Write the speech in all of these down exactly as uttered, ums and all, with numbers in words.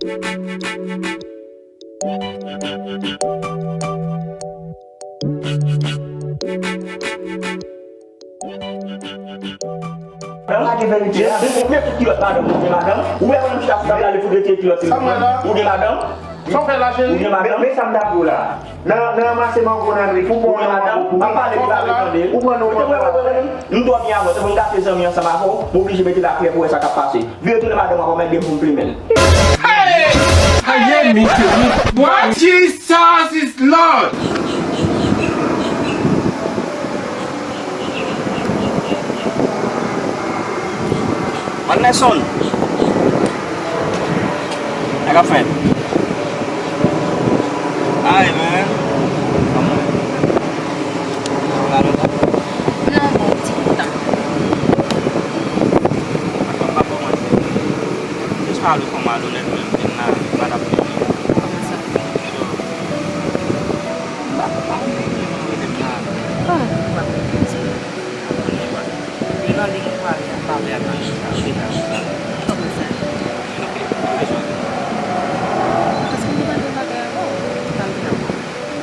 Madanm, lage verite a. Ou gen madanm? Ou wè mwen chita sou tab la, li fout retire kilòt li. Ou gen madanm? Sa w fè la, cheri? Ou gen madanm? Men, men sa m t ap di w la. Nan, nan ranmase mango nan ri, pou pran yon mango pou mwen. M ap pale, li pa vle tande. Ou pran yon mango. M dòmi avè w, se pou m gate zanmi ansanm avè w, m oblije mete lapriyè pou wè sa k ap pase. Vire tounen madanm ankò, mèt gen pou m plimen l. Hey! Aye, mesye, bwa Jesus is Lord! Anderson! Sa k ap fèt? Ay, men. Kòman? Sa pa lontan? Nan bon ti tan. Ankò m pa kòmanse. Jis pale fò malonèt menm, vin la, pa t ap fini. Kòman sa? So, m pa, m pa konn ki moun rele m la. Kòman pou w ap rele m sa? Konnen pa. Li nan liy mwen prale ap pale ak Anita, Anita, Anita. Kòman sa? Anita, ki bezwen? Paske m te pral gen bagay avè w. Pral gen avè w.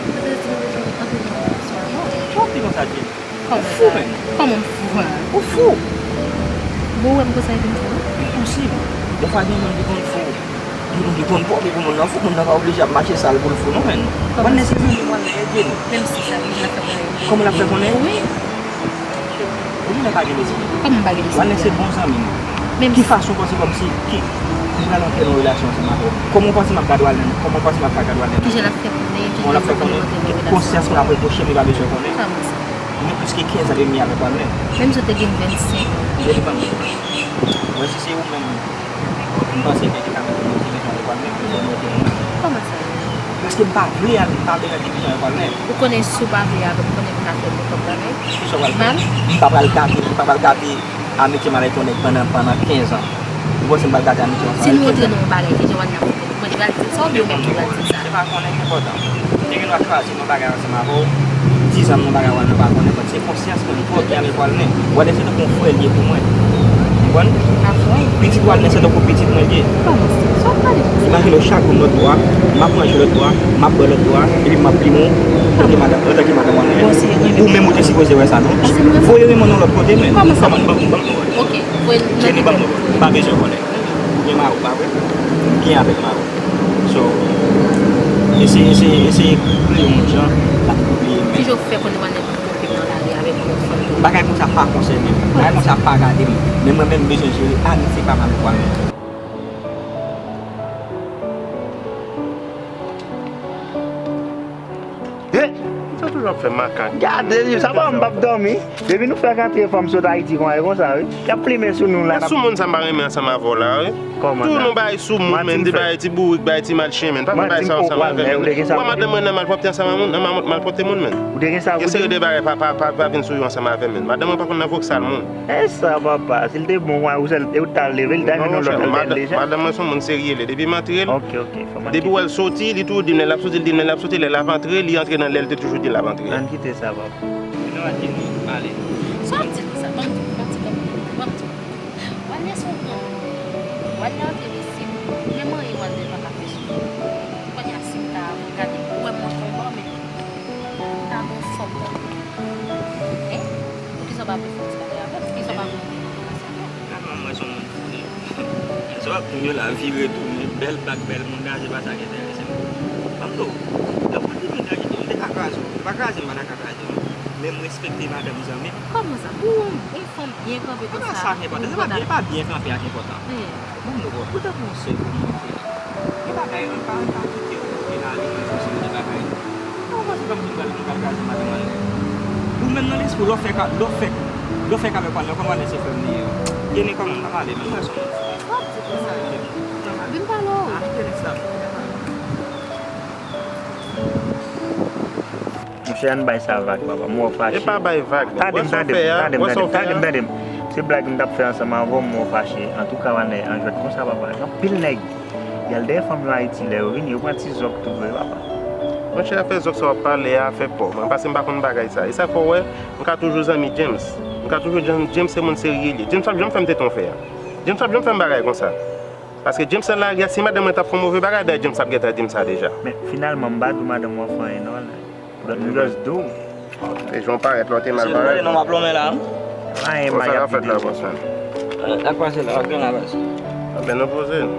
Mwen te di m bezwen antre nan relasyon avè w. Kòman w ap di konsa, Jenny? Kòman sa? Ou fou, menm. Kòman m fou, a? Ou fou. Bon, ou wè m konsa epi m fou? Enposib. Defwa gen moun ki konn fou. Gen moun ki konn pwòp epi moun nan fou, moun nan pa oblije ap mache sal pou l fou non, menn. Kòman sa? Wannè se zanmi Wannè, Jenny. Menm si sa, li la fè konnen. Kòman l ap fè konnen? Wi. Ou konnen pa gen lespri. Kòman m pa gen lespri? Wannè se bon zanmi m. Ki fason w panse kòmsi ki m pral antre nan relasyon ansanm avè w? Kòman w panse m ap gade Wannè? Kòman w panse m ap ka gade Wannè? Kijan l ap fè konnen? Bon, l ap fè konnen. Konsyans mwen ap repwoche m, li pa bezwen konnen. Kòman sa? Mwen plis ke kenz an e demi avèk Wannè. Menm si w te gen vennsenk an. Jenny, ban m. Mwen si se ou menm, m panse ke li ka mete motive jan avèk Wannè, pou mwen te mwen. Kòman sa? Paske m pa vle al, m pa vle al divize avèk Wannè. Ou konnen si w pa vle avè m, ou konnen m ka fè nenpòt bagay. Kisa w pral fè? Mal? M pa pral gate, m pa pral gate amitye m avèk yon nèg pandan, pandan kenz an. Ou panse m pral gate amitye m ansanm avèk kenz an? Si nou rantre nan yon bagay, kijan Wannè ap fè konnen? Mwen te pral di l sa oubyen ou menm ki pral di l sa? Se pa konnen ki enpòtan. M te gen dwa chwazi yon bagay ansanm avè w, dizan nan yon bagay Wannè pa konnen, but se konsyans mwen, m twò byen avèk Wannè. Wannè se tankou yon frè l ye pou mwen. Ou konprann? Pitit Wannè se tankou pitit mwen l ye. Kòman sa? Sa w ap pale konsa? Imajine w chak jou m lòtbò a, m ap manje lòtbò a, m ap bwè lòtbò a, epi m ap plimen w antanke madanm, antanke madanm Wannè. Ou menm ou te sipoze wè sa, non? Voye renmen w nan lòt kote, men. Kòman sa? Kòman? Ban m, ban m, ban m. Ok, voye l nan ki kote? Jenny, ban m, m pa bezwen konnen. Ou gen mari, pa vre? Ou gen avèk mari. So, eseye, eseye, eseye koute yon moun jan l ap koute. Kijan w fè konnen Wannè ap twonpe m nan lari avèk yon lòt fanm tou? Bagay konsa pa konsène m. Bagay konsa pa gade m. Men mwen menm, m bezwen jere amitye pa m avèk Wannè. Hey! Sa toujou ap fè makak. Gade li, sa pa m p ap dòmi. Depi nou fè katriyèm fwa m sot Ayiti konsa, e konsa, wi. Y ap plimen sou nou la. Sou moun sa m pa renmen ansanm avè w la, wi. Kòman sa? Tou nou bay sou moun, men, de bay ti bourik, bay ti mal chen, men. Pa fè bay sa ansanm avè m, men. Ou wè madanm mwen nan malpwòpte ansanm a moun, nan mal-, malpwòpte moun, men. Ou te gen sa pou di m? Gen seri de bagay pa, pa, pa, pa vin sou yo ansanm avè m, men. Madanm mwen pa konn nan vòksal moun. E sa, papa, si l te bon, w a, ou sèl, e ou t al leve l, ta vin yon lòt lèvèl deja. Non, monchè, madanm mwen se yon moun serye, li. Depi m antre l, depi w wè l soti, li toujou di m lè l ap soti, li di m lè l ap soti, lè l ap antre, li antre nan lè l te toujou di l ap antre. Ann kite sa, papa. Sa w ap di konsa? Ban m di w, ban m di w, ban m di w, ban m di w. Wannè se yon granmoun. Wannè antre isit, menm anyen Wannè pa ka fè sou li. Kounye a, si m ta gade, ou wè m nan konba, men m ta gon fòm tankou. Hein? Poukisa w pa vle fè yon ti bagay avè m? Poukisa w pa vle yon ti bagay avè m? Tèlman mwen se yon moun fou, non. Sa w ap di m yo la, vire tounen, bèl blag, bèl mouda, se pa sa ki enterese m. Ban m di w, nan pwoblèm mouda ki di, m te ka kraze w. Ou pa kraze m, pa ta ka kraze w, non. Men m respekte madanm zanmi m. Kòman sa? Pou yon, yon fanm byen kanpe konsa, sa ki enpòtan. Se pa byen, pa byen kanpe a ki enpòtan. Ban m di w, ou tankou yon sè pou mwen. Gen bagay, ann pa, ann pa kite yo, yo lage nan yon seri de bagay. Ou panse kòmsi m pral, m pral kraze madanm Wannè? Ou menm nan lespri w, lè w fèk, lè w fèk, lè w fèk avèk Wannè, kòm Wannè se frè m li ye. Jenny, kòman, n ap pale, men mwen se yon moun fou. Sa w ap di konsa? Vin pale w. Ah, kite sa. Monchè, ann bay sa vag, papa. M wè w fache. E pa bay vag. Tande m, tande m, tande m, tande m, tande m, tande m. Se blag m t ap fè ansanm avè w, m wè w fache. Antouka, Wannè, an jwèt konsa, papa. Gen anpil nèg y al dèyè fanm yo Ayiti, lè yo vini, yo pran ti zòk tou vre, papa. Monchè, afè zòk sa w ap pale a, afè pòv. Mwen, paske m pa konn bagay sa. E sa k fè w wè, m ka toujou zanmi James. M ka toujou James, James se moun serye li ye. James p ap janm fè m tete yon fè a. James p ap janm fè m bagay konsa. Paske James lan lage a, si madanm mwen t ap fè yon move bagay, dayè James t ap gentan di m sa deja. Men finalman, m pa di w madanm ou ap fè anyen non. But m just di w. Deja w parèt la, w te mal parèt. Gade non, m ap lonmen la. Anyen, sa k ap fèt la, bòs mwen? Sa k pase la, w ap gen la, baz? Anben, nou poze n.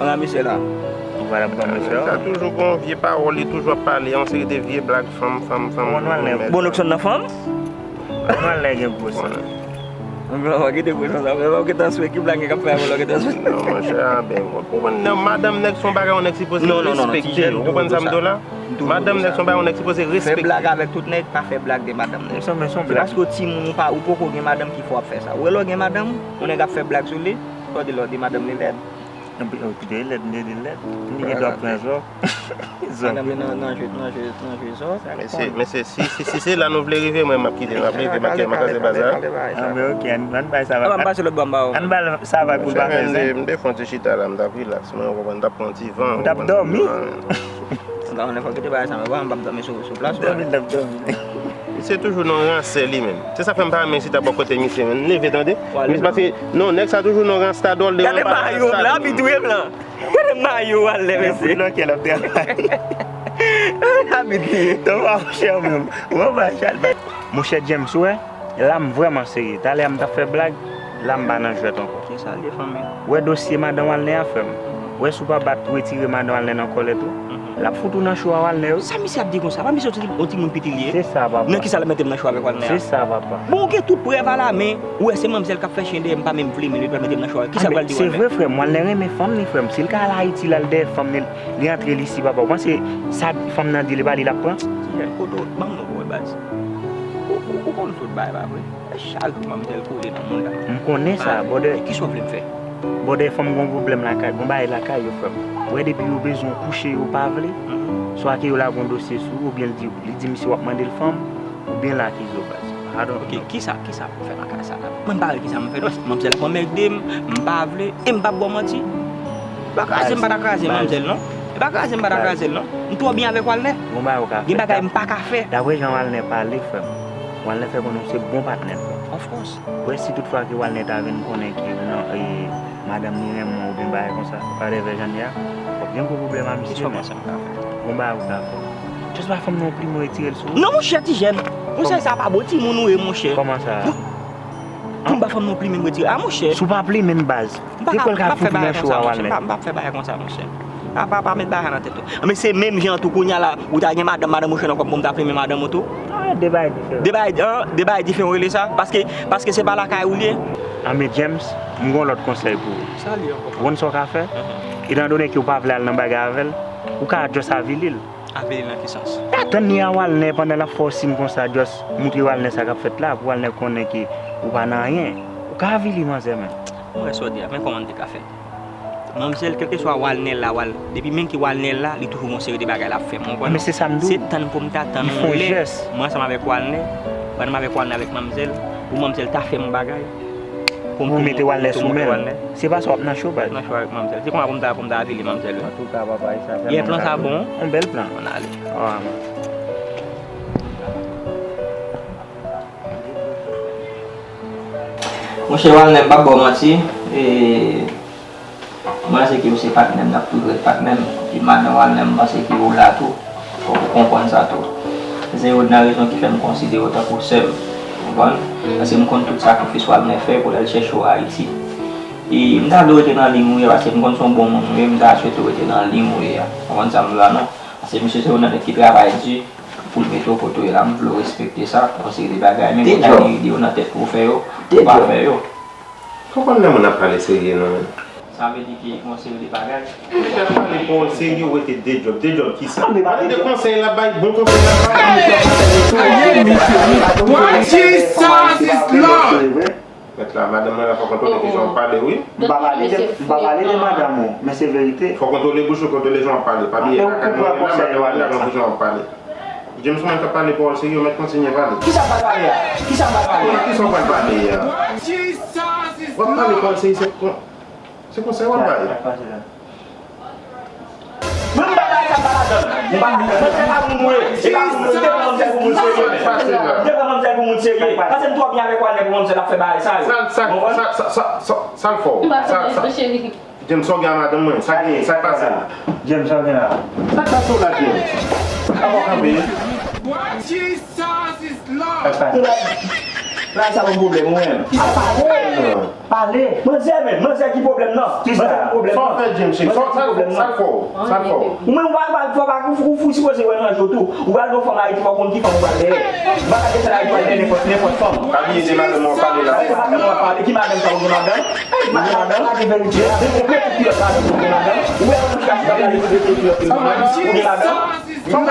Ann a misye la. Ou pa t ap ban misye a? Sa toujou gon vye pawòl, li toujou ap pale, yon seri de vye blag, fanm, fanm, fanm. Bon, nou al nan fanm? Mwen lè gen gwo san. Mwen pa kite gwo san sa. Mwen pa kite answe ki blag gen k ap fè avè l, pa kite answe. Non, monchè, a, ben, ou konprann, nan madanm nèg se yon bagay yon nèg sipoze respekte. Ou konprann sa m di w la? Madanm nèg se yon bagay yon nèg sipoze respekte. Fè blag avèk tout nèg, pa fè blag de madanm nèg. Se paske w timoun, ou pa, ou poko gen madanm ki fè w ap fè sa. Ou wè lè w gen madanm, yon nèg ap fè blag sou li, sa w di lè w di madanm li lèd. Anpi, oh, pito, e lèd, m te di lèd. M te gen dwa pran zò. Zò. Nan, nan, nan jwe, nan jwe, nan jwe zò. Mesye, mesye, si, si, si se la nou vle rive, mwen, m ap kite, m ap leve, m ap kraze baz la. Anben, ok, ann, ann bay sa vag. Ann pase lòt bò, m ba w. Ann ba l sa vag pou l pa fè zen. M te fè yon ti chita la, m t ap relax, mwen, ou konprann, m t ap pran yon ti van. Ou t ap dòmi? Ou konprann, m t ap dòmi sou, sou plas, dòmi, m t ap dòmi. Se toujou nan ransè li menm. Se sa fè m pa renmen chita bò kote misye menm. Leve tande. Misye paske non, nèg sa toujou nan ransta dòl de. Gade mayo m la, abitye m la. Gade mayo w al lè mesye. Fout lòkè l ap travay. Abitye. Toma monchè menm. Ou pa chal. Monchè James, ou wè? La m vrèman serye. Talè a m t ap fè blag, la m pa nan jwèt ankò. Kisa l ye fanmi? Ou wè dosye madan Walner a frè m? Ou wè si w pa bat retire madan Walner nan kòlèt ou? L ap fout ou nan cho a Walner wi. Sa misye ap di konsa? Pa misye yon ti, yon timoun piti li ye? Se sa papa. Nan kisa l mete m nan cho avèk Walner a? Se sa papa. Bon, ou gen tout prèv a la men, ou wè se manmzèl k ap fè chen dèyè m pa menm vle men li pral mete m nan cho avèk. Kisa l pral di Walner? Se vre frè m, Walner renmen fanm li frè m. Si l ka al Ayiti l al dèyè fanm li, li antre l isi papa. Ou panse sa fanm nan di li pa li l ap pran? Ti jèn kote w, ban m non pou wè baz. Ou, ou, ou konn tout bagay pa vre? Chak manmzèl kole nan mond la. M konnen sa, brother. Kisa w vle m fè? Brother, fanm gon pwoblèm lakay, gon bagay lakay yo frè m. Ou wè depi yo bezwen w kouche yo pa vle, swa ke yo lage yon dosye sou ou, oubyen li di, li di misye w ap mande l fanm, oubyen l akize w baz. I don't know. Ok, kisa, kisa pou m fè nan ka sa la? Mwen m pa wè kisa m fè non. Manmzèl ap anmède m, m pa vle, e m p ap ba w manti. E pa kraze m pa ta kraze manmzèl non. E pa kraze m pa ta kraze l non. M twò byen avèk Walner. Gon bagay ou ka fè. Gen bagay m pa ka fè. Daprè jan Walner pale frè m, Walner fè konnen w se bon patnè l frè m. Of course. Wè si tout fwa ke Walner ta vin konnen ke non, e, madanm li renmen w oubyen bagay konsa, whatever jan l ye a, w ap gen gwo pwoblèm a misye. Kisa w panse m ka fè? Gon bagay ou ka fè. Just bay fanm nan yon plimen retire l sou ou. Non monchè ti jèn. Monchè sa pa bon timoun ou ye monchè. Kòman sa? Pou m ba fanm nan yon plimen m retire. A monchè. Si w pa plimen m baz. Te kwè l ka fout ou nan cho a Walner. M p ap fè bagay konsa monchè. Pa, pa, pa met bagay nan tèt ou. Men se menm jan tou kounye a la, ou ta gen madanm, madanm ou jwenn ankò pou m ta plimen madanm ou tou. Ah, de bagay diferan. De bagay, an, de bagay diferan w rele sa? Paske, paske se pa lakay ou l ye. Anben James, m gon lòt konsèy pou ou. Sa l ye ankò? Ou konn sa w ka fè? Etandone ke ou pa vle al nan bagay avè l, ou ka just avili l. Avili l nan ki sans? Pa tann li a Walner pandan l ap fè w siy konsa, just moutre Walner sa k ap fèt la, pou Walner konnen ke ou pa nan anyen. Ou ka avili manzè menm. Mwen wè sa w di a, men kòman n te ka fè? Manmzèl, kèlkeswa Walner la, Wal-, depi menm ki Walner la, li toujou gon seri de bagay l ap fè m, ou konprann? Men se sa m di w. Se tann pou m ta tann yon lè, mwen ansanm avèk Walner, pandan m avèk Walner avèk manmzèl, pou manmzèl ta fè m yon bagay, pou m mete Walner sou men l. Se pa sa w ap nan cho, baz. Nan cho avèk manmzèl. Se konsa pou m ta, pou m ta avili manmzèl wi. Antouka, papa, e sa fè m. Yè, plan sa bon. Yon bèl plan. Ann ale. Monchè Walner, m p ap ba w manti, e, m panse ke ou se patnè m, n ap toujou ret patnè m. Epi madan Walner, m panse ke ou la tou. Fòk ou konprann sa tou. Se youn nan rezon ki fè m konsidere w tankou sè m. Ou konprann? Paske m konn tout sakrifis Walner fè pou l al chèche w Ayiti. E m ta vle w rete nan liy ou ye, paske m konn se yon bon moun ou ye, m ta swete w rete nan liy ou ye a. Ou konprann sa m di w la non? Paske misye se youn nan nèg ki travay di, pou l mete w kote w ye la, m vle w respekte sa, yon seri de bagay, men bon, ta gen ide yo nan tèt pou w fè yo, ou pa fè yo. Ou konn lè moun ap pale serye non, men. Sa vle di ke yon seri de bagay. Ou deja pale pawòl serye, ou rete de djòb. De djòb kisa? Pale de konsèy l ap bay, bon konsèy l ap bay. Jesus is Lord! Mèt la, madanm mwen la fò kontwole kijan w pale, wi. M pa pale de, m pa pale de madanm ou, men se verite. Fò kontwole bouch ou, kontwole jan w ap pale. Pa bliye, lakay mwen la, madanm mwen la, jan w ap pale. James, mwen ka pale pawòl serye, ou mèt kontinye pale. Kisa m pral pale a? Kisa m pral pale a? Kisa w pral pale a? W ap pale pawòl serye, se kon, se konsèy w ap bay. Mwen m pa bay sa m pa ladann. M pa, mwen se pa moun mwen. Se pa moun mwen. M te pran manmzèl pou moun serye. M te pran manmzèl pou moun serye. Paske m twò byen avèk Walner pou manmzèl ap fè bagay sa yo. Sa, sa, sa, sa, sa, sa, sa l fè w? M pa fè sa, cheri. James, sa w gen a madanm mwen? Sa gen, sa k pase la? James, sa w gen la? Sa k pase w la, James? Apa w kanpe? What? Jesus is Lord! Bagay sa pa pwoblèm ou menm. Ki sa pale? Pale. Manzè menm, manzè ki pwoblèm nan? Manzè ki pwoblèm nan? Sa w fè James, sa l fè w? Sa l fè w? Ou menm ou pa ou pa fò pa ou ou sipoze wè nan je w tou. Ou pral gen yon fanm Ayiti fò w konn ki fanm ou pral dèyè. Ou pa ka desann Ayiti pral dèyè nenpòt nenpòt fanm. Pa bliye de madanm ou ap pale la. Ki madanm ou ap pale? Ki madanm sa ou gen madanm? Ki madanm? Ki madanm? Dekonple tout kilòt madanm ou gen madanm. Ou wè yon moun ki ka chita pale dekonple kilòt li gen madanm? Ou gen madanm? Ou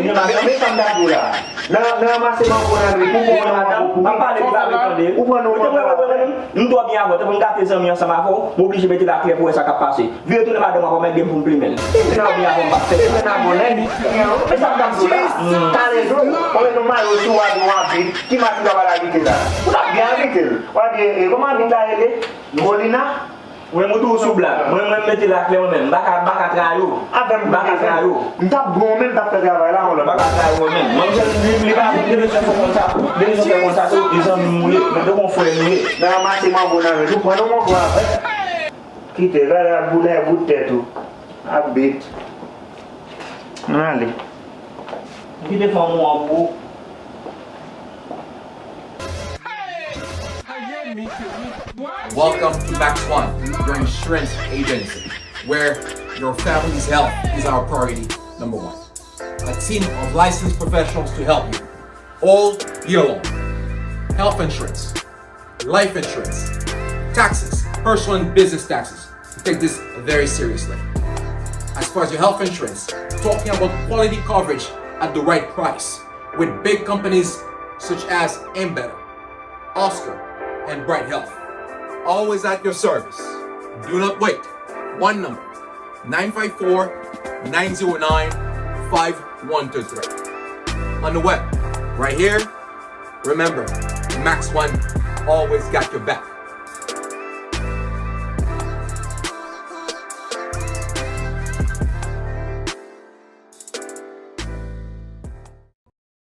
gen madanm? Men sa m t ap di w la. Nan nan ranmase mango nan ri pou bon nan mango pou wi. Ou pran nou mango a. M twò byen avè w, tanpri m gate zanmi ansanm avè w, m oblije mete l aklè pou wè sa k ap pase. Vire tounen madanm w ap mèt gen pou m plimen l. M twò byen avè w, m p ap fè sa. Plimen nan bonè. Men sa m t ap di w la. Talè jou, ou mete yon mayo sou w ap yon abit. Ki matin w ap al abite la? Ou t ap byen abite l. W ap byen, e, kòman abit la rele? Molina? Ou menm ou tou ou sou blag. Mwen, mwen, m mete l aklè mwen menm. M pa ka, m pa ka trayi w. Avè m, m pa ka trayi w. M t ap bon, men m t ap fè travay la yon lòt. M pa ka trayi w mwen menm. Mwen, m jwenn li, li pa, li bezwen fè konn sa. Li bezwen fè konn sa, se yon zanmi m ou ye. Men tankou yon frè nou ye. Nan ranmase mango nan men nou, pran nou mango avè. Kite, gade ak boulè bout tèt ou. Abit. Ann ale. M kite fanm ou an pou ou. Welcome to Max One, your insurance agency, where your family's health is our priority number one. A team of licensed professionals to help you all year long. Health insurance, life insurance, taxes, personal and business taxes. We take this very seriously. As far as your health insurance, talking about quality coverage at the right price with big companies such as Ambetter, Oscar, and Bright Health. Always at your service. Do not wait. One number, nine five four, nine zero nine, five one two three. On the web, right here. Remember, Max One always got your back.